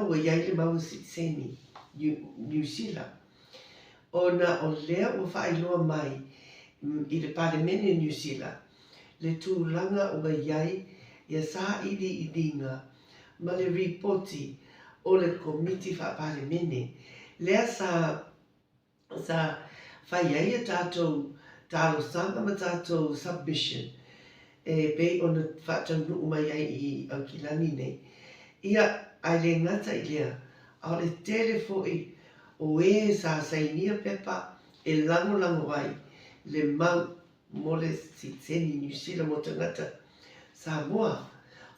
tulaga ua i ai le maua sitiseni Niu Sila, ona o lea ua faailoa mai i le Palemene Niu Sila le tulaga ua i ai ia sailiiliga ma le ripoti o le Komiti Faa-Palemene lea sa sa fai ai a tatou talosaga ma tatou submission e pei ona faataunuu mai ai i Aukilani nei. Ia, ae le gata i lea, a o le tele foi o ē sa sainia pepa e lagolago ai le mau mo le sitiseni Niu Sila mo tagata Samoa.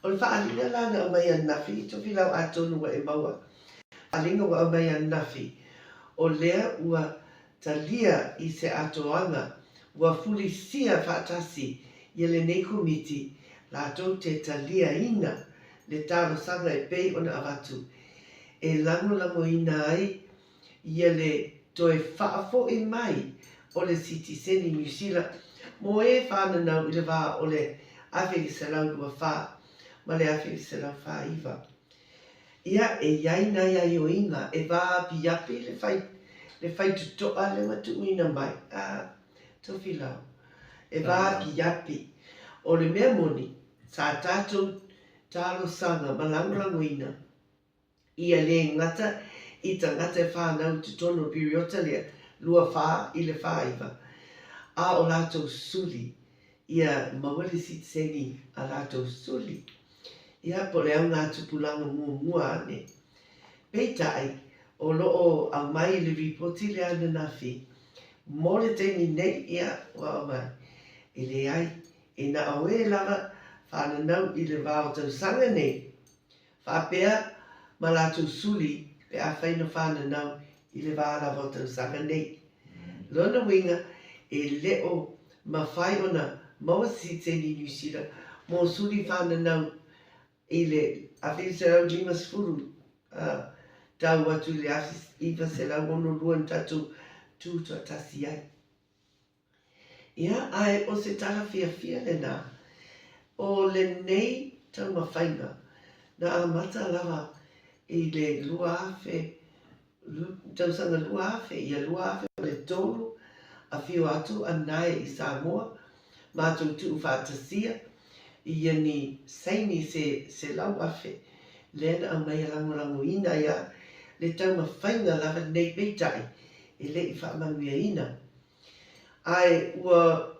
O le faaaliga la na aumai ananafi, Tofilau atonu ua e maua faaaliga ua aumai ananafi, o lea ua talia i se atoaga ua fulisia faatasi ia lenei Komiti latou te taliaina le talosaga e pei ona avatu e lagolagoina ai ia le toe faafoi mai o le sitiseni Niu Sila mo e whananau i le wā o le 1924 ma le 1949. Ia, e i ai nai aioiga e vaapiapi le whai, le whaitotoa lea ua tuuina mai, a, Tofilau, e vaapiapi. O le mea moni, sa tatou talosaga ma lagolagoina Ia le gata i tagata e whanau i totonu o piriota lea, 24 i le 49, a o latou suli, ia maua le sitiseni a latou suli. Ia, po o le auga tupulaga muamua ane. Peitai, o lo o aumai i le ripoti lea ananafi, mo le taimi nei, ia, ua aumai, e leai, e na o e lava whananau i le va o tausaga nei, Faapea ma latou suli pe afai na whananau i le va lava o tausaga nei. Lona uiga, e le o mawhai ona maua se sitiseni Niu Sila mo suli whananau i le 1950 a tau atu i le 1962 na tatou tutoatasi ai. Ia, ae o se tala fiafia lena, o lenei taumafaiga na amata lava i le 2000, tausaga 2000, ia 2003, afio atu a Nae i Samoa, matou tuufaatasia i ia ni saini se 100,000 lea na aumai e lagolagoina ai a le taumafaiga lava nei peitai e le i faamanuiaina. Ae ua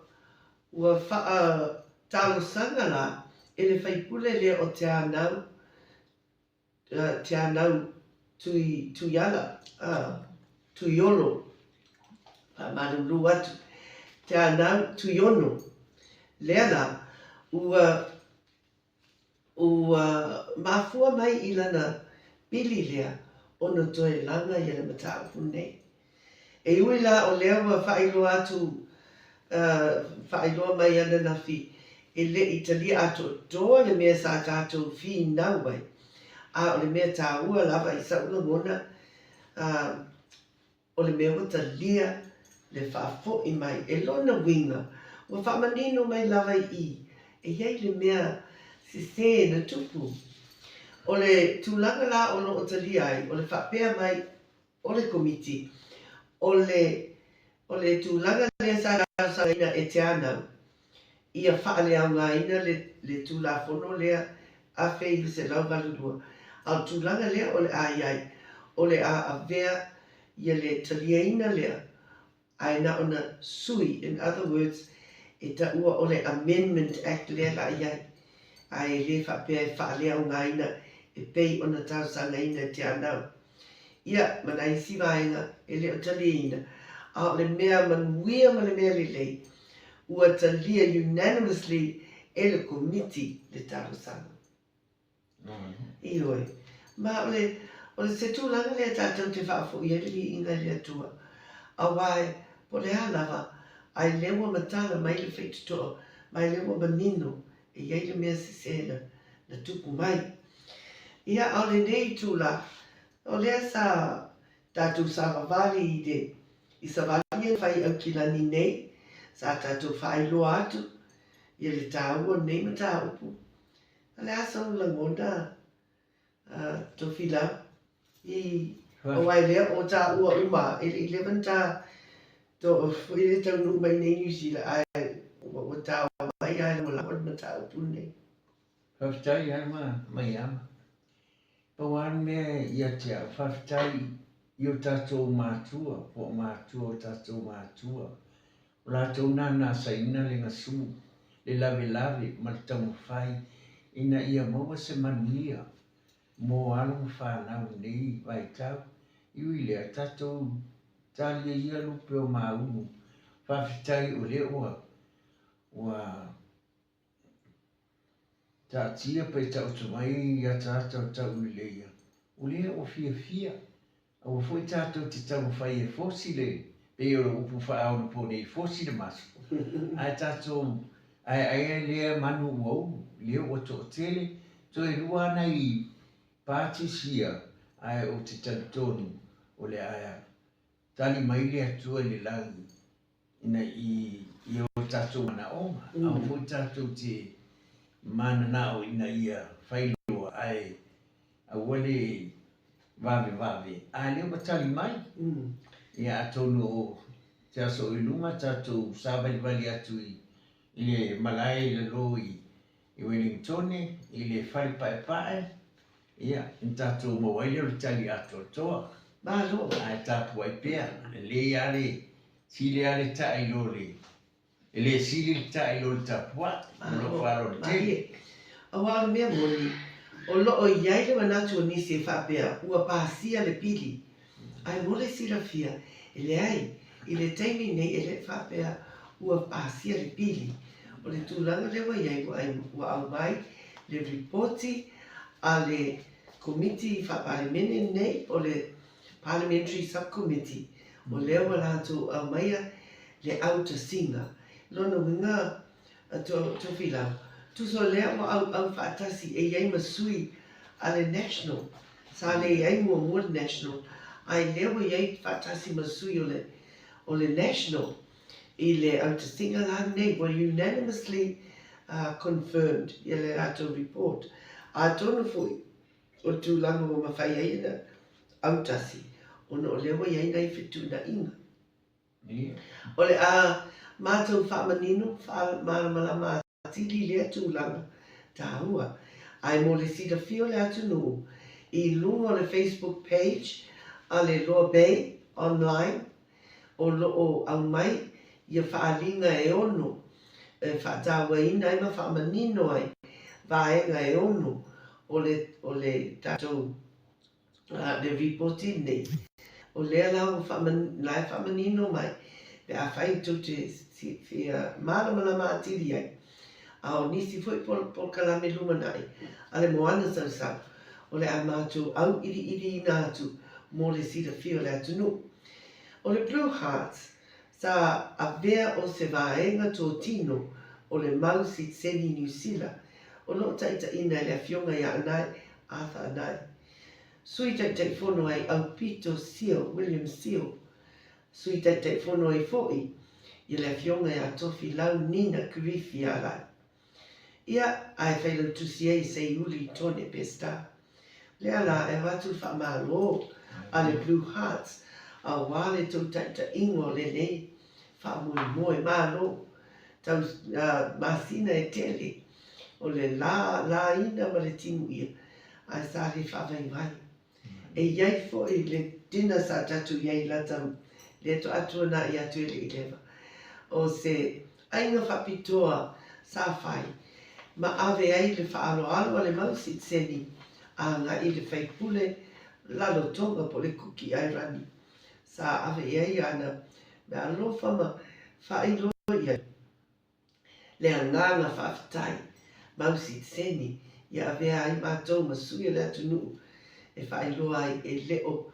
ua faa-talosaga la e le faipule lea o Te Anau, Te Anau Tui, Tuiala, a, Tuiolo, faamalulu atu, Te Anau Tuiono, lea la, ua Ua mafua mai i lana pili lea ona toe laga ia le mataupu nei. E ui la o lea ua faailoa atu, faailoa mai ananafi e le i talia atoatoa le mea sa tatou finau ai, a o le mea taua lava i sa'u lagona, O le mea ua talia le faafoi mai e lona uiga, ua faamanino mai lava i i, e i ai le mea sesē na tupu. O le tulaga la o lo o talia ai, o le faapea mai o le Komiti, o le o le tulaga lea sa talosagaina e Te Anau, ia faaleaogaina le le Tulafono lea 1982, a o le tulaga lea o le a i ai, o le a avea ia le taliaina lea ae na ona sui, in other words, e taua o le Amendment Act lea la i ai, ae le faapea e faaleaogaina e pei ona talosagaina e Te Anau. Ia, ma nai isi vaega e le o taliaina, a o le mea manuia ma le mea lelei, ua talia unanimously e le Komiti le talosaga. Ioe. Ma o le, o le se tulaga lea tatou te faafoi ai le viiga i le Atua, aua e, po o le a lava, ae lea ua matala mai le faitotoa, ma e lea ua manino e i ai le mea sese na, na tupu mai. Ia, a o lenei itula, o lea sa tatou savavali i le, i savali ia fai Aukilani nei, sa tatou faailoa atu ia le taua o lenei mataupu. O le a sou lagona, Tofilau? I aua e lea o tāua uma e le i leva na tā to foi le taunuu mai nei New Zealand ae ua tao mai ae lagolago le mataupu lenei. Faafetai Alma Maiama. Pau lava le mea ia te au, faafetai i o tatou matua po o matua o tatou matua, o latou na na asaina le gasu, le lavelave ma le taumafai ina ia maua se manuia mo alo ma fanau i lenei vaitau. E ui i lea, tatou talia ia lupe o maunu, faafetai o lea ua ua Taatia pe taoto mai ataata o Tauileia, o lea ua fiafia. Aua foi tatou te taumafai e fosi le, pei o le upu faaonaponei, fosi le maso, ae tatou aeaea lea manu ua ulu, lea ua toatele, toe lua lava nai parties ia, ae ou te talitonu o le a tali mai le Atua i le lagi ina i i o tatou manaoga, aua foi tatou te mananao ina ia fai loa ae aua le vavevave, a lea ua tali mai. Ia atonu o se aso o i luma tatou savalivali atu i i le malae i lalo i Welingtone i le fale paepae, ia ona tatou maua ai lea o le tali atoatoa. Malo. Ae tapuai pea, lelei lava le Sili lava le ta'i i lo le, e le sili le ta'i i lo le tapua'i, ma lou faaaloalo tele. Aua o le mea moni, o lo o i ai le manatu o nisi e faapea ua pasia le pili, ae mo le silafia, e leai, i le taimi nei e le faapea ua pasia le pili. O le tulaga lea ua i ai, ua aumai le ripoti a le Komiti Faa-Palemene nei o le Parliamentary Sub-Committee, o lea ua latou aumaia le autasiga. Lona uiga, Tofilau, tusa o lea ua auau faatasi e i ai ma sui a le National, sa le i ai muamua le National, ae lea ua i ai faatasi ma sui o le, o le National i le autasiga la lenei, ua unanimously confirmed ia le latou report. Atonu foi, O le tulaga ua mafai ai ona autasi ona o lea ua i ai nai fetuunaiga. O le a matou faamanino, faamalamalama atili lea tulaga taua. Ae mo le silafia o le atunuu, i luga o le Facebook page a le Loa Bay Online, o lo o aumai ia faaaliga e ono e faatauaina ai ma faamanino ai vaega e ono o le o le tatou le ripoti lenei. O lea la ua la e faamanino mai pe afai tou te fia malamalama atili ai, a o nisi foi polokalame lumanai a le Moana Sausau o le a matou auiliiliina atu mo le silafia o le atunuu. O le Blue Hearts, sa avea o se vaega totino o le mau sitiseni Niu Sila o lo o taitaiina e le Afioga ia Anae Arthur Anae. Sui Taitaifono ai Aupito Seal, William Seal, Sui Taitaifono ai foi ia le Afioga ia Tofilau Nina Kirifi Alai. Ia, ae failautusi ai e Seiuli Tone Peseta. Lea la e avatu le faamalo a le Blue Hearts aua le tou taitaiga o lenei faamoemoe. Malo! Tau masina e tele o le la laina ma le timuia, ae sa le faavaivai. E i ai foi le dinner sa tatou i ai i lata lea toa tuanai atu e le i leva. O se aiga faapitoa sa fai ma ave ai le faaaloalo a le mau sitiseni agai i le faipule Lalotoga po o le Kuki Airani. Sa ave i ai ana meaalofa ma faailoa i ai. le agaga faafetai mau sitiseni ia avea ai matou ma sui o le atunuu e faailoa ai e le o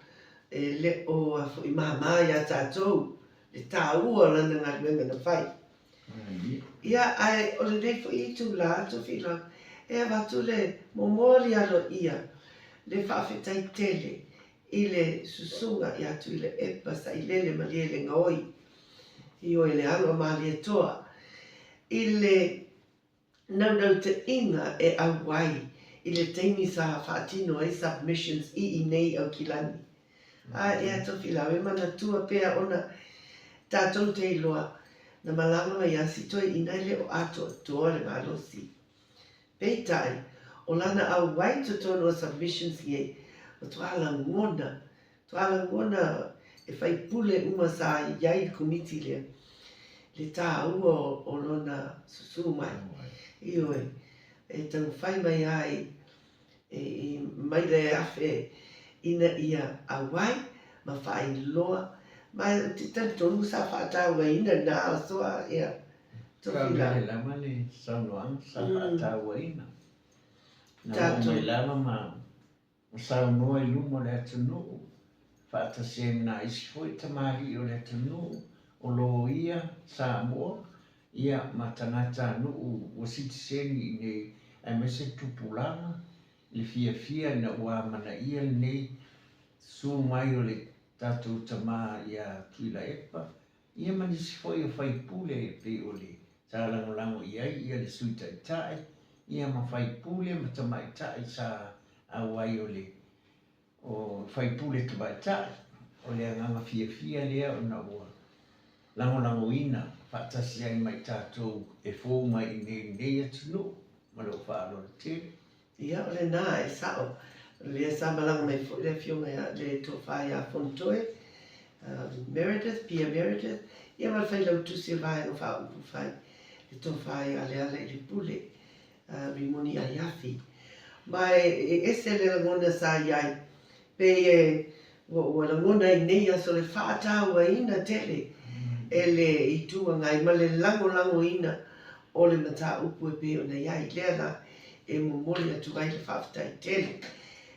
e le o foi māmā iā tatou le tāua o lana galuega na fai. Ia ae o lenei foi itulā Tofilau e avatu le momoli aloaia le faafetai tele i le susuga ia Tuilaepa Sailele Malielegaoi Ioe le alo a Malietoa i le naunautaiga e auai i le taimi sa faatino ai submissions i inei i Aukilani. A ia Tofilau, e manatua pea ona tatou te iloa na malaga mai a si toeaina e le o atoatoa le malosi. Peitai, o lana auai totonu o submissions nei, matua lagona, matua lagona e faipule uma sa i ai i le komiti lea, le tāua o lona susu mai. Ioe, e taumafai mai ai i mai le afe ina ia auai ma faailoa, ma ou te talitonu sa faatauaina na asoa ia Tofilau. Faamele lava le saunoaga sa faatauaina. Na oo mai lava ma saunoa i luma o le atunuu, faatasi ai ma nai isi foi tamalii o le atunuu, o loia Samoa, ia ma tagatanuu ua sitiseni i inei aemaise tupulaga i le fiafia ina ua amanaia lenei susu mai o le tatou tama ia Tuilaepa ia ma nisi foi o faipule e pei o le sa lagolago i ai ia le Sui Taitai ia ma faipule ma tamaitai sa auai o le o faipule tamaitai. O le agaga fiafia lea ona ua lagolagoina faatasi ai ma i tatou e fou mai i inei i lenei atunuu. Ma lou faaaloalo tele. Ia, o lena, e sao. O lea sa malaga mai foi le afioga ia, le tofa ia Fonotoe, Meredith, Pia Meredith, ia ma le failautusi o le Vaega Faaupufai, le tofa ia Lealailepule. Rimoni Aiafi. Ma e ese le lagona sa i ai, pei e ua lagona i nei aso le faatauaina tele e le Itu Agai ma le lagolagoina o le mataupu e pei ona i ai. Lea la e momoli atu ai le faafetai tele.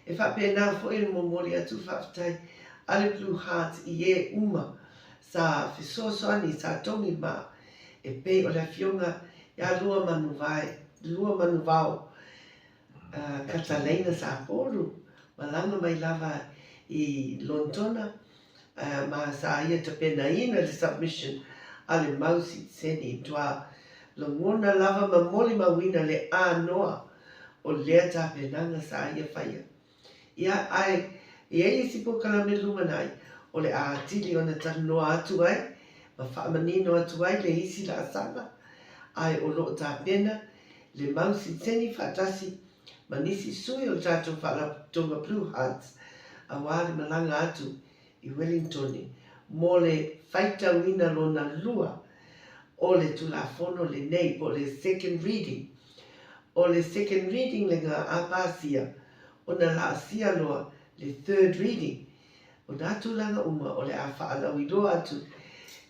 E faapena foi le momoli atu le faafetai a le Blue Heart i e uma sa fesoasoani, sa togi ma e pei o le Afioga ia Luamanuvae, Luamanuvao Kataleina Sapolu, malaga mai lava i Lonetona, ma sa ia tapenaina le submission a le mau sitiseni. Matua lagona lava ma molimauina le anoa o lea tapenaga sa ia faia. Ia, ae i ai isi polokalame lumanai o le a atili ona talanoa atu ai ma faamanino atu ai le isi laasaga, ae o lo o tapena le mau sitiseni faatasi ma nisi sui o le tatou Faalapotopotoga Blue Hearts aua le malaga atu i Wellingtone mo le faitauina lona lua o le Tulafono lenei po o le Second Reading. O le Second Reading lena a pasia ona laasia loa le Third Reading. O nā tulaga uma o le a faalauiloa atu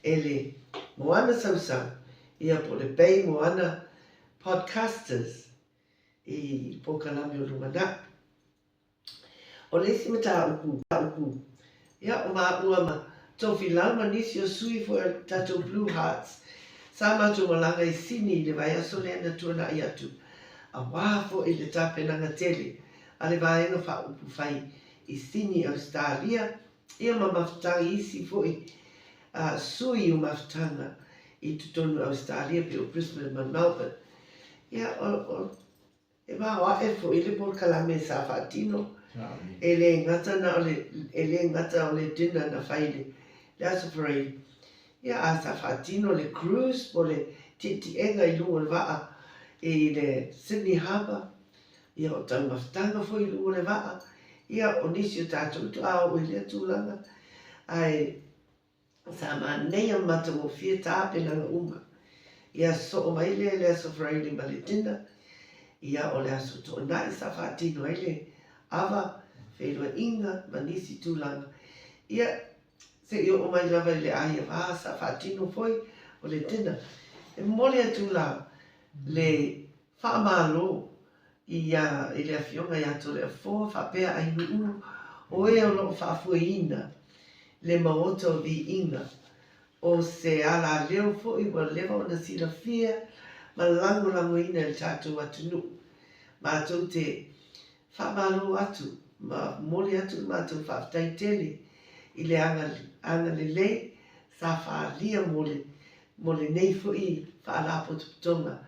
e le Moana Sausau ia po o le Bay Moana Podcasters i polokalame o lumanai. O le isi mataupu, upu, ia, o maua ma Tofilau ma nisi o sui foi o tatou Blue Hearts, sa matou malaga i Sini i le vaiaso lea na tuanai atu, auā foi le tapenaga tele a le Vaega Faaupufai i Sini, Ausetalia, ia ma mafutaga isi foi sui o mafutaga i totonu o Ausetalia pei o Brisbane ma Melbourne. Ia, o, o, E maoae foi le polokalame sa faatino, e le gata na o le, e le gata o le dinner na fai i le Aso Faraile, ia a sa faatino le cruise po o le tietiega i luga o le vaa i le Sydney Harbour, ia o taumafataga foi i luga o le vaa, ia o nisi o tatou faatoa oo i lea tulaga, ae Sa manaia ma matagofie tapenaga uma. Ia soo mai lea i le Aso Faraile ma le dinner, ia o le Aso Toonai sa faatino ai le ava, feiloaiga ma nisi tulaga. Ia se i oo mai lava i le Aiava sa faatino foi o le dinner. E momoli atu la le faamalo Ia, i le Afioga ia Toleafoa faapea Ainu'u, o e o lo o faafoeina le Maota o Viiga, o se alaleo foi ua leva ona silafia ma lagolagoina e le tatou atunuu. Matou te faamalo atu ma momoli atu le matou faafetai tele i le agalelei sa faaalia mo le mo lenei foi Faalapotopotoga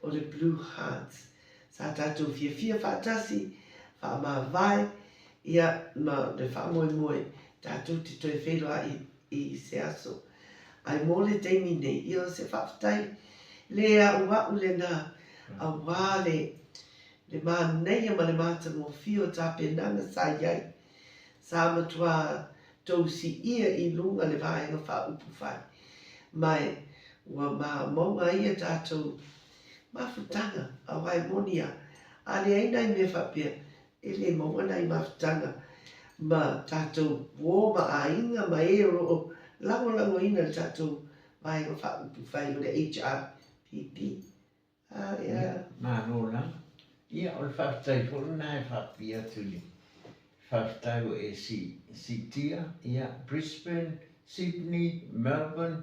o le Blue Hearts. Sa tatou fiafia faatasi, faamavae, ia, ma le faamoemoe tatou te toe feiloai i se aso. Ae mo le taimi nei, ia o se faafetai le auau lenā auā le le manaia ma le matagofie o tapenaga sa i ai. Sa matuā tou siia i luga le Vaega Faaupufai, ma ua maumauga ai a tatou mafutaga, aua e moni a, a leai nai mea faapea, e le maua nai mafutaga ma tatou uo ma aiga ma e o lo o lagolagoina le tatou Vaega Faaupufai o le HRPP. Ah, ia. Ia, malo lava. Ia, o le faafetai foi lena e faapipii atu i le faafetai ua e siitia, ia, Brisbane, Sydney, Melbourne,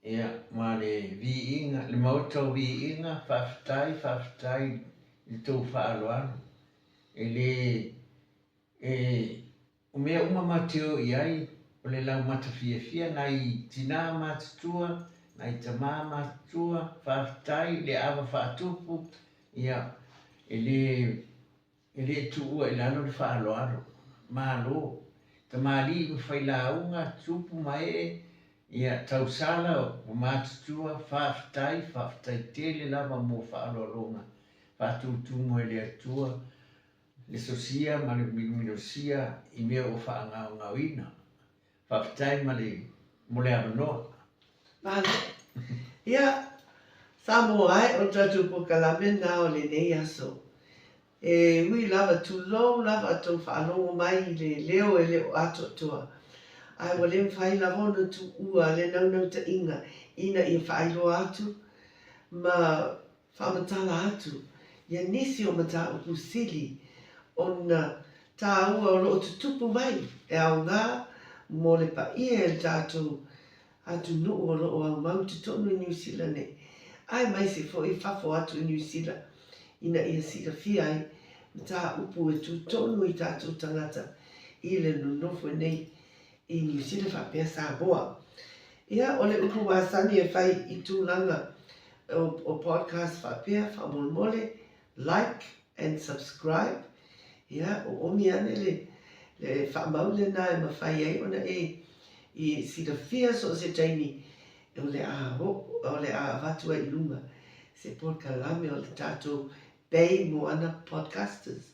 ia, ma le viiga, le Maota o Viiga, faafetai, faafetai i le tou faaaloalo. E le, e, O mea uma matou te o i ai, o le laumata fiafia, nai tinā matutua, nai tamā matutua, faafetai le ava faatupu, ia, e le, e le tuua i lalo le faaaloalo. Malo. Tamalii ma failauga, tupu ma ee, ia, tausala o matutua, faafetai, faafetai tele lava mo faaaloaloga faatutumu e le Atua. le sosia ma le minominosia i mea ua faagaogaoina. Faafetai ma le mo le avanoa. Malo. Ia, Samoa e, o le tatou polokalame lena o lenei aso. E ui lava, tulou lava tou faalogo mai i le leo e le o atoatoa, ae ua le mafai lava ona tuua le naunautaiga ina ia faailoa atu ma faamatala atu ia nisi o mataupu sili ona tāua o lo o tutupu mai e aoga mo le paia e le tatou atunuu o lo o aumau i totonu i Niu Sila nei, aemaise foi fafo atu i Niu Sila ina ia silafia ai mataupu e tutonu i tatou tagata i le nonofo nei i Niu Sila faapea Samoa. Ia, o le upu masani e fai i tulaga o podcast faapea, faamolemole, like and subscribe. Ia, oomi ane le, le faamau lena e mafai ai ona e i silafia so o se taimi o le a, o le a avatu ai i luga se polokalame o le tatou Bay Moana Podcasters.